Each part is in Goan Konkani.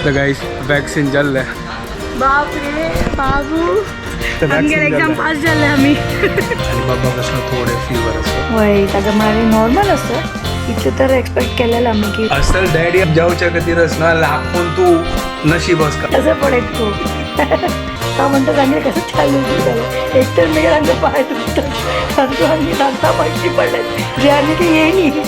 तर गाईस वॅक्सिन जाल्लें. बाप रे बाबू, तर आमगे vaccine exam जाल्लें. पास जाल्ले आमी. आणि बाबा कसं थोडे फिवर असो. वय ताका मागीर नॉर्मल असतं, इतलें तर एक्सपेक्ट केलेलं आमी की. असल डॅडी जावच्या खातीर ना लाखून तू नशीब आसका. कसं पडेल तू का म्हणतो चांगले कसं चालू त्याला. एकतर मी आमच्या पाय दुखतात, सांगतो आम्ही सांगता माहिती पडले जे आम्ही ते येईन.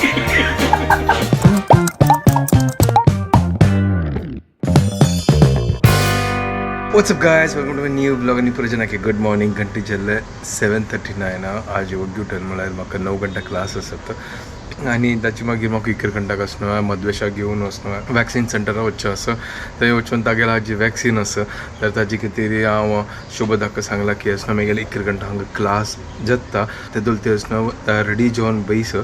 What's up guys, welcome to my new vlog. आणि पुरजनाके गुड मॉर्निंग. घंटे जाल्ले 7:39. आज योग्य टर्न म्हळ्यार म्हाका 9 घंटा क्लास आसत आनी ताची मागीर म्हाका इकरा घंटाक आसना मदवेशाक घेवन वचना वॅक्सिन सेंटराक वचचें आसा. थंय वचून तागेलो आज वॅक्सिन आसा तर ताजे खातीर हांव शुभदाक सांगलां की आसना मागीर 11 घंटा हांगा क्लास जाता तेदोल ते आसना रेडी जावन बैस,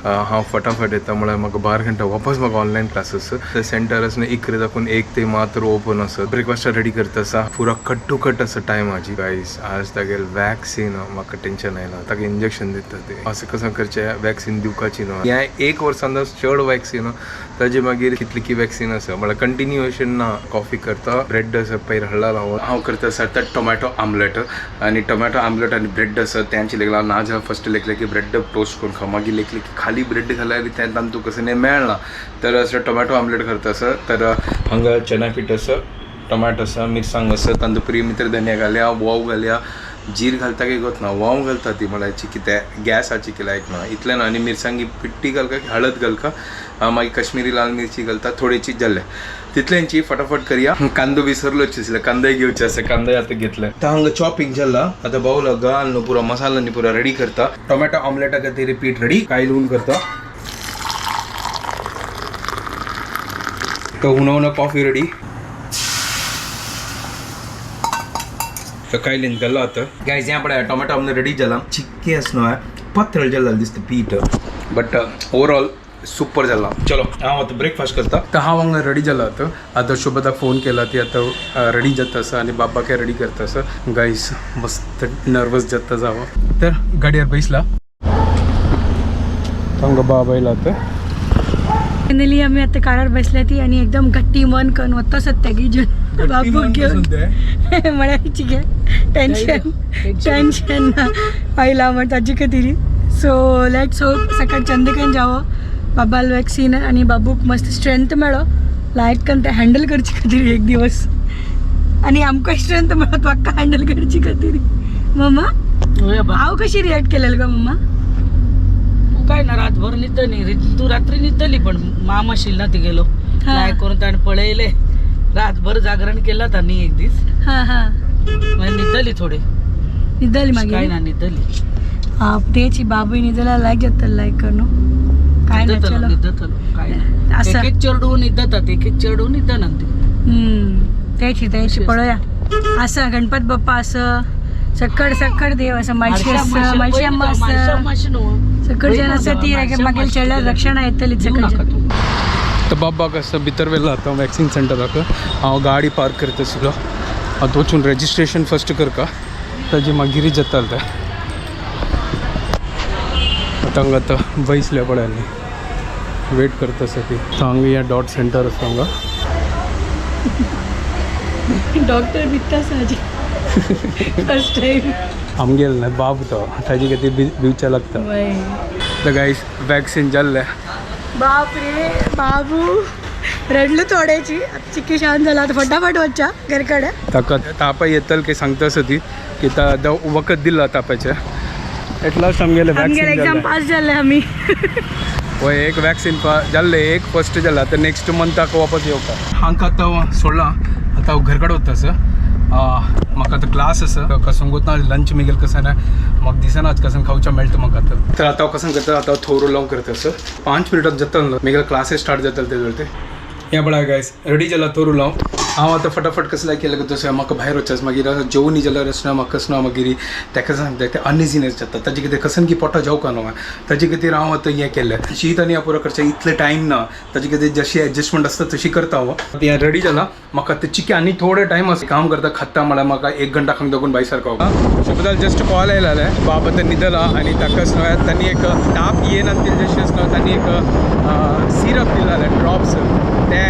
हांव फटाफट येता. म्हळ्यार म्हाका 12 घंटा वापस म्हाका ऑनलायन क्लास आसा. ते सेंटर आसना 11 दाखून 1 ते मात्र ओपन आसा. ब्रेकफास्ट रेडी करता आसा, पुरा कट टू कट आसा टायम हाजी. गायस आज तागेल वॅक्सिन म्हाका टेंशन आयलां. ताका इंजेक्शन दिता ते अशें कसं करचें, वॅक्सिन दिवपाची न्हू. हें एक वर्सान चड वॅक्सिन, ताजे मागीर कितली की वॅक्सिन आसा म्हळ्यार कंटिन्युएशन ना. कॉफी करता, ब्रेड आसा पयर हाडला हांव. हांव करता आसा तर टोमॅटो आमलेट आनी टोमॅटो आमलेट आनी ब्रेड आसा तेंचे लेगला ना. जाल्यार फस्ट लेखलें की ब्रेड टोस्ट करून खा, मागीर लेखलें की खाली ब्रेड घाल्यार तें तांतू कसं न्ही मेळना, तर अशें टोमॅटो आमलेट करता आसा. तर हांगा चना पीठ आसा, टोमॅटो आसा, मिरसांग आसा, तांतू प्रिय मित्र धनिया घालया, वोव घालया, जीर घालता की गोत ना, वोव घालता ती म्हळ्यार कितें गॅसाची की लायक ना इतलें ना. आनी मिरसांगी पिट्टी घालका की हळद घालका, मागीर कश्मीरी लाल मिरची घालता थोडीची जाल्ले तितल्यांची फटाफट करया. कांदो विसरलो आसले, कांदोय घेवचे आसा, कांदोय आतां घेतले. आतां हांगा चॉपिंग जाल्ला, आतां बावला घाल न्हू पुरो मसाला न्ही पुरो रेडी करता. टोमॅटो ऑमलेटा खातीर पीठ रेडी कायलून करता. तो हुना कॉफी रेडी. तर कायलीन घालो आतां. गायज हें पळय टोमॅटो आमलेट रेडी जाला, चिक्के आसनो पातळ जाला दिसता पीठ, बट ओवरऑल सुपर जाला. चलो हांव आतां ब्रेकफास्ट करता. तर हांव हांगा रेडी जाला आतां. आतां शुभदाक फोन केला, ती आतां रेडी जाता आसा आनी बाबाक रेडी करता आसा. गायज मस्त नर्वस जाता जावं. तर गाडयेर बैसला हांगा बाबा येयला आतां. फायनली आमी आतां कारार बसल्या ती आनी एकदम घट्टी मन करून वता सत्यागी घेवन बाबू घेवन म्हळ्यार चिके टेन्शन टेन्शन ना आयला म्हण ताजे खातीर. सो let's hope सकाळ चंदकन जावो, बाबाल वॅक्सिन आनी बाबूक मस्त स्ट्रेंथ मेळो लायक कन ते हँडल करचे खातीर एक दिवस, आनी आमकां स्ट्रेंथ मेळो ताका हँडल करचे खातीर. मम्मा हांव कशी रिएक्ट केलेलं गो मम्मा? तू काय ना रातभर निद्दली तू, रात्री निद्दली पण मामा शिल ना ती गेलो काय करून ताणें पळयले रातभर जागरण केलं त्यांनी एक दीस. हां हां मागीर निद्दली थोडी. निद्दली काय मागीर ना निद्दली. हा तेची बाबूय निदला लायक जातलो लायक कर न्हू काय ना. निद्दतलो चलो निद्दतलो काय ना. आसा. एक एक चेडूं निद्दतात, एक एक चेडूं निद्दना ती. तेची तेची पळोवया आसा गणपत बाप्पा आसा, सक्कड सक्कड देव आसा, मालशी आसा, मालशी अम्मा आसा, सक्कड जण आसा ती मागीर चेडल्यार रक्षण येतली दिवं सक्कड. नाका तूं. तर बाबाक आसा भितर व्हेलो आतां वॅक्सिन सेंटराक. हांव गाडी पार्क करता आसलो, आतां वचून रेजिस्ट्रेशन फस्ट करका, ताजे मागीर जातालें तें. आतां हांगा आतां बैसल्या पळय आनी वेट करता आसा ती. आतां हांगा हें डॉट सेंटर आसा हांगा. डॉक्टर भित्ता आसा फर्स्ट टायम. आमगेल न्हय बाब तो, ताजे खातीर भिवचें लागता. तर गायस वॅक्सिन जाल्लें. बाप रे बाबू, रडलो थोड्याची. आतां चिक्की शांत जाला, आतां फटाफट वच्चा घरकडे. ताका तापय येतल की सांगता आसा ती की वखद दिलां तापाचें. एट लास्ट आमगेलें आमगेले वॅक्सिन एक्झाम जालें. पास जाल्ले आमी. वय एक वॅक्सिन जाल्लें, एक फस्ट जालें. आतां नेक्स्ट मंथाक वापस येवपा. हांकां आतां सोडलां, आतां हांव घर कडेन वता आसा. म्हाका आतां क्लास आसा, कसं ना लंच मेगेल कसं ना म्हाका दिसना आज कसं खावचें मेळटा म्हाका आतां. तर आतां हांव कसं करता, आतां थोरो लावन करता आसा. 5 मिनटाक जाता मेगेल क्लासीस स्टार्ट जातले ते वेळ ते. हें पळय गायस रेडी जाला थोरू लावन. हांव आतां फटाफट कसं केलें तशें म्हाका भायर वचचें, मागीर जेवणी जाल्यार आसना म्हाका कसना मागीर ताका सांगता तें अनइजिनेस जाता. ताजे खातीर कसन की पोटा जेवका न्हू, ताजे खातीर हांव आतां हें केलें शीत आनी पुरो करचें इतलें टायम ना, ताजे खातीर जशी एडजस्टमेंट आसता तशी करता हांव. आतां हें रेडी जाला, म्हाका आतां चिकेन आनी थोडे टायम आसा काम करता खाता म्हळ्यार म्हाका 1 घंटा खांक दाखोवन भायर सारको. शुभदाल जस्ट कॉल आयला, बाब आतां न्हिदला आनी ताका तांणी एक ताप येना जशें आसना तांणी एक सिरप दिला ड्रॉप्स ते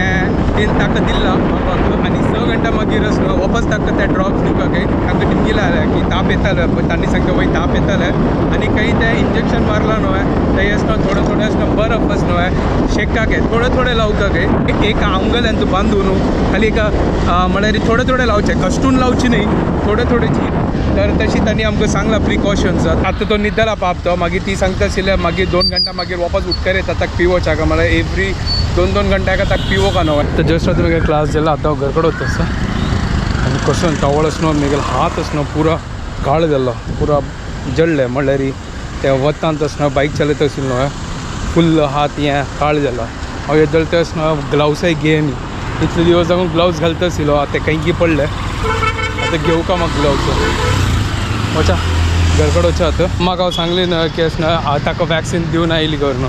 तेन ताका दिल्ला बाबाक आनी 6 घंटा मागीर आसलो वापस ताका ते ड्रॉप्स दिवपाक तांकां टिमकी लागले की ताप येतालो, पण तांणी सांगता वय ताप येताले आनी काही ते इंजेक्शन मारला न्हय ते आसना थोडे थोडे आसना बरफ आसना न्हय शेकाक थोडे थोडे लावकाक एक आंगल्यान तूं बांदून खाली एक म्हळ्यार थोडे थोडे लावचे, कश्टून लावची न्ही, थोडे थोडेची. तर तशी तांणी आमकां सांगला प्रिकॉशन्स. आतां तो न्हिदला पाप तो, मागीर ती सांगता आशिल्ले मागीर 2 घंटा मागीर वापस उठकर येता ताका पिवोच्याक, म्हळ्यार एवरी 2-2 घंट्याक ताका पिवो का न्हय. तर जस्ट आतां मागीर क्लास जालो, आतां हांव घरकडे वता आसा आनी कसो टवळ आसनो मागीर हात आसनो पुरा काळ जाल्लो, पुरा जळ्ळे, म्हणल्यार ते वतांत आसना बायक चलयता आशिल्लो न्हय फुल्ल हात हें काळ जालो. हांव येदोळ ते आसना ग्लवसाय घे न्ही, इतले दिवस जावन ग्लवज घालता आशिल्लो, आतां खंय पडले, आतां घेवं का म्हाका ग्लवज. वचा घरकडे वचा. आतां म्हाका हांव सांगलें न्हय की आसना ताका वॅक्सिन दिवन आयली करून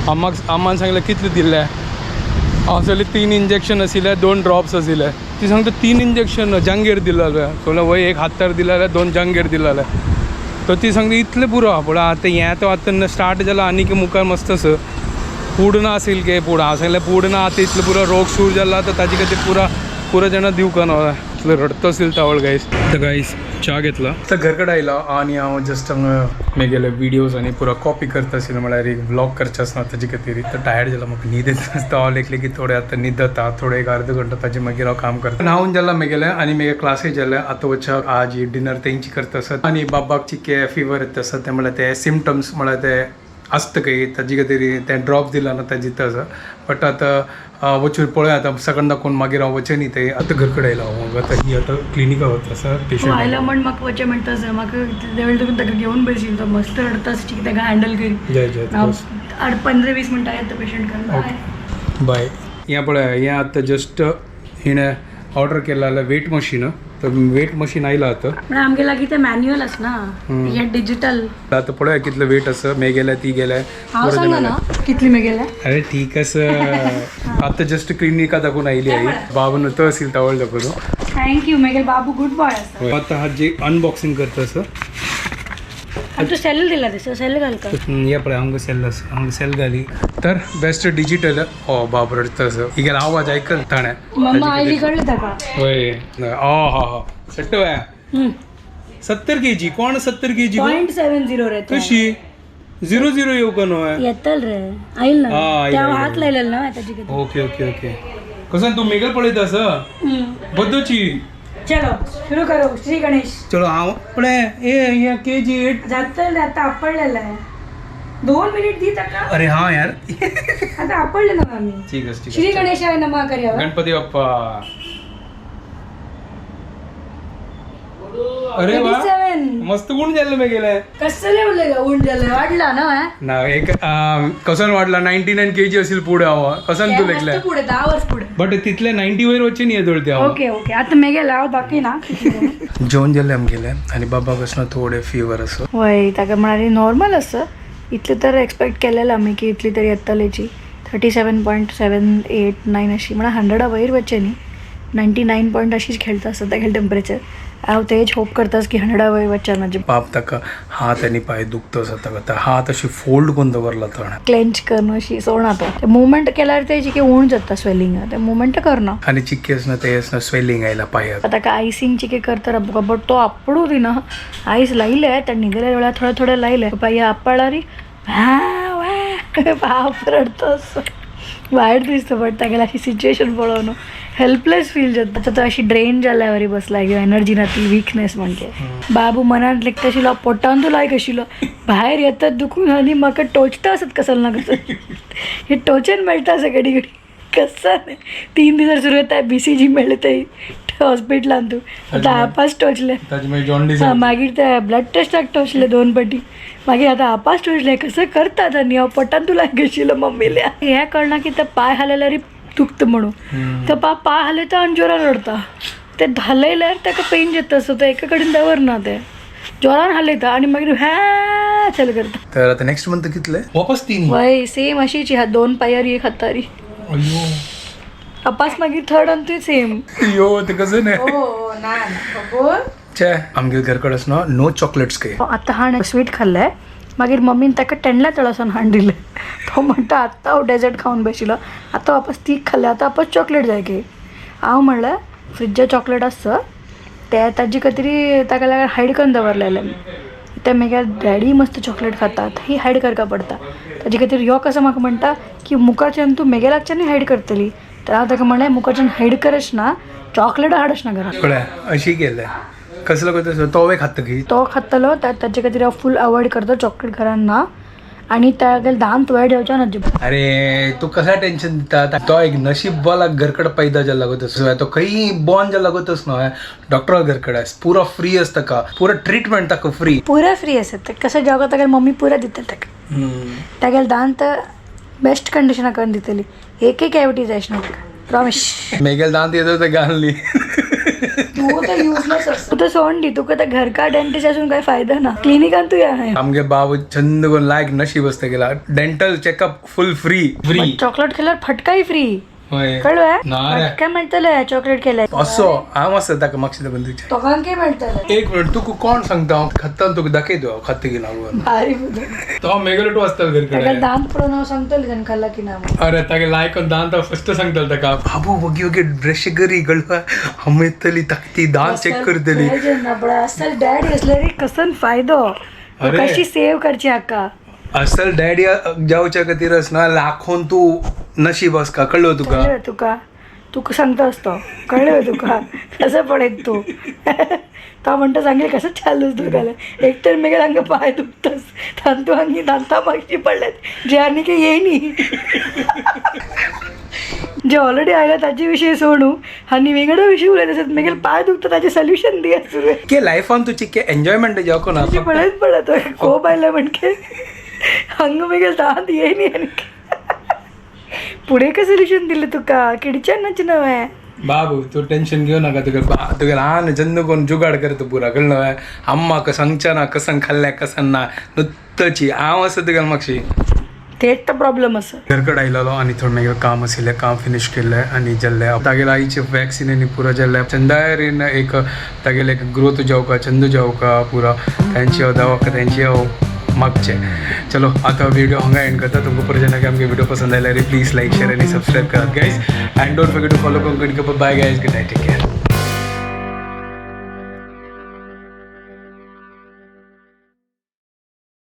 अम्माक, अम्मान सांगलें कितलें दिल्लें, हांव सांगलें 3 इंजेक्शन आशिल्ले, 2 ड्रॉप्स आशिल्ले. ती सांगता 3 इंजेक्शन जांगेर दिलेलें, सांगलें वय एक हातार दिलेलें, 2 जांगेर दिलेलें. तर ती सांगता इतलें पुरो. पूण आतां हें तो आतां स्टार्ट जाला आनीक मुखार मस्त आसा पूड ना आशिल्लें गे पूड. हांव सांगलें पूड ना, आतां इतलें पुरो रोग सुरू जाला तर ताजे खातीर पुरा पुरो जाणा दिवंक ना. इतलें रडतो आशिल्लें तावळ गायस. तर गायस च्या घेतला, तर घरकडे आयलो आनी हांव जस्ट हांगा मेगेले विडियोज आनी पुरो कॉपी करता आशिल्लो, म्हळ्यार एक व्लॉग करचें आसना ताजे खातीर. तर टायर्ड जाला, म्हाका न्हीद येता आसता. हांव लेखलें की थोडें आतां न्हिदता थोडें एक अर्द घंटो, ताजे मागीर हांव काम करता. न्हांवन जाला मेगेलें आनी मेगे क्लासूय जालें. आतां वचक आज डिनर तेंची करता आसत आनी बाबाक चिके फिवर येता आसत, ते म्हळ्यार ते सिमटम्स म्हळ्यार ते आसता काही ताजे खातीर ते ड्रॉप दिला ना ताजे आसा. बट आतां वचून पळय आतां सकाळ दाखोवन मागीर हांव वचें न्ही थंय. आतां घरकडे आयलो हांव, आतां ही आतां क्लिनिका वता आसा पेशंट आयलो म्हण म्हाका वचें म्हणटा सर, म्हाका देवळ देखून ताका घेवन बशिल्लो, तो मस्त रडटा की ताका हँडल करी. जय जय. हांव 15-20 मिनटां येता पेशंट करून. ओके बाय. हें पळय, हें आतां जस्ट हिणें ऑर्डर केलें वेट मशीन, तर वेट मशीन आयलां आतां. पण आमगे लागीं ते मॅन्युअल आसना, हे डिजिटल. आतां पळय कितलें वेट आसा, मे गेल्या ती गेल्या. हांव सांगना ना कितली मेगेल्या. अरे ठीक आसा. आतां जस्ट क्लिनिका दाखोवन आयली आई, बाबून तो असेल तावळ दाखोवन. Thank you, मेगेल बाबू गुड बॉय आसा. आतां हाजी अनबॉक्सिंग करता आसा. आनी तूं सेल दिला दिसता, सेल घालता. हे पळय हांगा सेल आसा, हांगा सेल घाली तर बेस्ट डिजिटल. हो बाब रडटा आसा, हिगेलो आवाज आयकल ताणें. मम्मा आयली कळ्ळें ताका. वय हा हा हा सट्ट वया 70 केजी कोण 70 केजी 0.70 रे ते. कशी 0-0 येवका न्हय येतल रे आईल ना. हा, आईल, त्या आईल, हात लायलेलो ना ताजे खातीर. Okay okay okay. कसं तू मेगल पळयता आसा बद्दोची. चलो सुरू करो श्री गणेश. चलो हांव पळय ए हे केजी 8 जातल रे आता, आपडलेलं आहे. 2 मिनिट दी ताका. अरे हा यार. आता आपडले ना आम्ही. ठीक आहे ठीक श्री आहे. गणेशाय नमः करया. गणपती बाप्पा. अरे वा 87. मस्त गुण जाल्ले मेगेले. कसले उरले ऊन जालें वाडला ना हें? ना एक कसन वाडला 99 केजी असेल पुढे हांव कसन तू लेखले. मस्त पुढे 10 वर्स पुढे. बट तितले 90 वयर वचचे न्ही येदोळ ते हांव. ओके ओके आता मेगेला हांव दाखयना. जेवण जालें आमगेलें आनी बाबाक आसना थोडे फिवर आसा. वय ताका म्हळ्यार नॉर्मल आसा, इतलें तर एक्सपेक्ट केलेलें आमी की इतली तरी येतलेची. 37.789 अशी म्हळ्यार 100 वयर वचचें न्ही, 99 पॉयंट अशीच खेळटा आसता तागेलें टेम्परेचर. हांव तेज होप करतास की 100 वयर वचचें म्हाजें. बाप ताका हात आनी पांय दुखतो आसा ताका, तर हात अशी फोल्ड करून दवरला ताणें. क्लेंच करून अशी सोडना तो, ते मुवमेंट केल्यार ते जिके उण जाता स्वेलिंग, ते मुवमेंट करना. आनी चिक्की आसना ते आसना स्वेलिंग आयला पांयाक. ताका आयसींग चिके करता बट तो आपडू दिना. आयस लायले त्या न्हिदल्या वेळार थोडे थोडे लायले पाय आपडारी बाप रडतो असो वायट दिसता. बट तागेली अशी सिच्युएशन पळोवन हेल्पलेस फील जाता. आतां तो अशी ड्रेन जाल्या वरी बसला किंवा एनर्जी ना ती विकनेस म्हणजे. बाबू मनात लेगता आशिल्लो, पोटान तो लायक आशिल्लो, भायर येतात दुखून आनी म्हाका टोचता आसत कसल ना कसं हे टोचन मेळटा आसा घडी घडी कसं न्ही. 3 दिसार सुरू येता BCG मेळ्ळें थंय हॉस्पिटलान तूं आतां आपास टोचलें. ताजे मागीर जॉन्डीस. हा, मागीर ते ब्लड टेस्टाक टोचले 2 पटी, मागीर आतां आपास टोचले कसं करतात आनी हांव पोटान तुला आशिल्लो मम्मील्या. हें कळना की ते पांय हालयल्यार दुखता म्हणून, तो पांय हालयता आनी जोरान रडता, ते हालयल्यार ताका पेन जाता, सो तो एका कडेन दवरना, ते जोरान हालयता आनी मागीर ह्या चल करता. तर आता नेक्स्ट मंथ कितले वापस 3. वय सेम अशीच ह्या 2 पायारी एक हातारी. अयो. अपास मागीर थर्ड आनी ती सेम. यो ते कसं नाही. हो ना. छे आमगे घरकडे ना नो चॉकलेट्स के. आता हा स्वीट खाल्लंय मागीर मम्मीन ताका टेंडला तळासून हाडून दिलें. तो म्हणटा आत्तां हांव डेजर्ट खावन बशिल्लो, आतां वापस तीख खाल्लें, आतां वापस चॉकलेट जाय की. हांव म्हणलें फ्रिज्जा चॉकलेट आसता ते ताजे खातीर ताका लागून हायड करून दवरलेलें. ते मागीर डॅडी मस्त चॉकलेट खातात ही हायड करपा पडटा ताजे खातीर. ह्यो कसो म्हाका म्हणटा की मुखाच्यान तूं मेगे लागच्यानूय हायड करतली. तर हांव ताका म्हणलें मुखाच्यान हायड करच ना, चॉकलेट हाडच ना घरात. पळय अशी केले कसलो करता तोवे खाता की. तो खातलो ताजे खातीर हांव फूल अवॉयड करता चॉकलेट घरान ना आनी तागेले दांत वायट जावचे ना. अरे तू कसा टेन्शन दिता? तो एक नशीब वाला घरकड पैदा जाला लागतस, तो खंय बॉर्न जाला लागतस न्हय, डॉक्टरा घरकड पुरा फ्री आसता का, पुरा ट्रिटमेंट ताका फ्री. पुरा फ्री आसता कसं जेवता तागेले मम्मी पुरा दिता ताका. तागेले दांत बेस्ट कंडिशना करून दितली, एकय कॅविटी जायच ना ताका, प्रॉमिस. मेगेल दांत येतो ते घालली. तू तर युजलेस, तू तर सोड दी, तुका तर घरका डेंटिस्ट असून काय फायदा ना, क्लिनिकान तू या. आमगे बाबू चंद कोण लायक नशीब असता गेला, dental checkup full free free. Chocolate खाल्यार फटकाय फ्री, कळ्ळें? ना रे. फटका मेळटले चॉकलेट खाल्यार. असो हांव आसता ताका मागशे बंदूचे. दोगांकय मेळटले. एक मिनिट, तुका कोण सांगता हांव खाता? तुका दाखयतो हांव खाता की ना म्हणून. भारी बुद्ध. तो मेगेलो आसता ताका घरकडे. दांत पळोवन हांव सांगतलें ताणें खाल्ला की ना म्हणून. अरे तागे लायक दांत फस्ट सांगतलो ताका, बाबू वगी वगी ब्रश करी गळवा, हांव येतली ताका ती दांत चेक करतली. असल डॅडी असले रे कसन फायदो. अरे. कशी सेव करची हाका. असल डॅडी जावच्या खातीरच ना लाखोन तू नशीब आसका, कळ्ळो तुका? कळ्ळें तुका? तुका सांगता असतो, कळ्ळें तुका? कसं पळयत तू तो म्हणटा सांगेल कसं चालूच तुका. एक तर मेगेल हांगा पांय दुखतस, तांतू हांगी दांतां मागची पडल्यात जे आनी की येयनी जे ऑलरेडी आयला ताजे विशय सोडू आनी वेगळो विशय उलयत आसत. मेगेल पांय दुखता ताजें सोल्युशन दी आसूं. के लायफान तुची के एन्जॉयमेंट जावको ना. पळयत पळयत कोप आयला म्हणके हांगा मेगेल दांत येयनी आनी पुढे काय सोल्युशन दिलें तुका किडच्यान नव्हे. बाबू तू टेन्शन घेऊ नका, तुका तुगे ल्हान चंद कोण जुगाड करता पुरा, कळ्ळें? अम्मा सांगच्या ना कसन खाल्ल्या कसन ना, नुत्तची हांव आसा तुगे मागशी. तेच तर प्रॉब्लेम आसा. घरकड आयलेलो आनी थोडें मागीर काम आशिल्लें, काम फिनिश केल्लें आनी जाल्लें. तागेले आईचे वॅक्सिन आनी पुरो जाल्लें. चंदायरीन एक तागेले एक ग्रोथ जावका चंदू जावका पुरो तेंची हांव दवाखा तेंची हांव मागचें. चलो आता व्हिडिओ हांगा एंड करता. तुमकां परत जेन्ना आमगे व्हिडिओ पसंद आयल्यार प्लीज लायक, शेअर आनी सबस्क्रायब करात guys, and don't forget to follow Konkan. Bye guys, good night, take care.